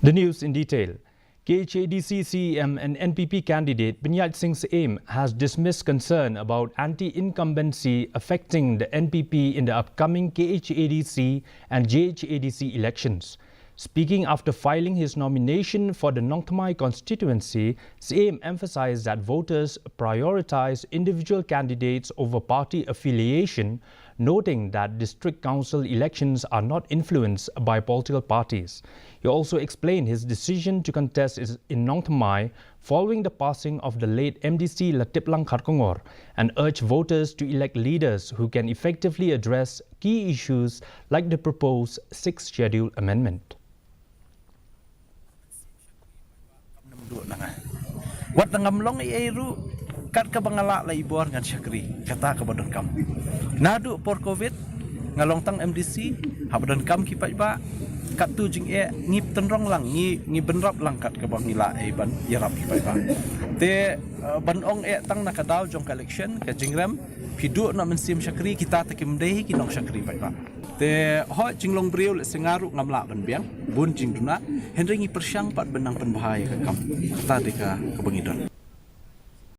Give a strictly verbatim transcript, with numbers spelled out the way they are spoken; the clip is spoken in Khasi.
The news in detail. K H A D C C E M and N P P candidate Binyat Singh Syiem has dismissed concern about anti-incumbency affecting the N P P in the upcoming K H A D C and J H A D C elections. Speaking after filing his nomination for the Nongthymmai constituency, Syiem emphasized that voters prioritize individual candidates over party affiliation, noting that district council elections are not influenced by political parties. He also explained his decision to contest is in Nongthymmai following the passing of the late M D C Latiplang Kharkongor and urged voters to elect leaders who can effectively address key issues like the proposed Sixth Schedule amendment. Wat da ngam long ei ei ruh, kat kaba nga lah la i bor ngan shakri, kata kaba donkam. Naduh por covid nga long tang M D C, haba donkam ki paidbah, katto jingeh ngi pynrong lang, ngi ngi bynrap lang kat kaba ngi lah ei ban ïarap ki paidbah. Te uh, ban ong eh tang na ka daw jong ka election, ka jingrem phi duh na mynsiem shakri, kita te kim dei hi ki nongshakri paidbah. Te hoi jinglong briew lehse nga ruh ngam lah ban biang bun jingduna, hynrei ngi pyrshang pat ban nang pynbha ïa ka kam. Kata dei ka kaba ngi don.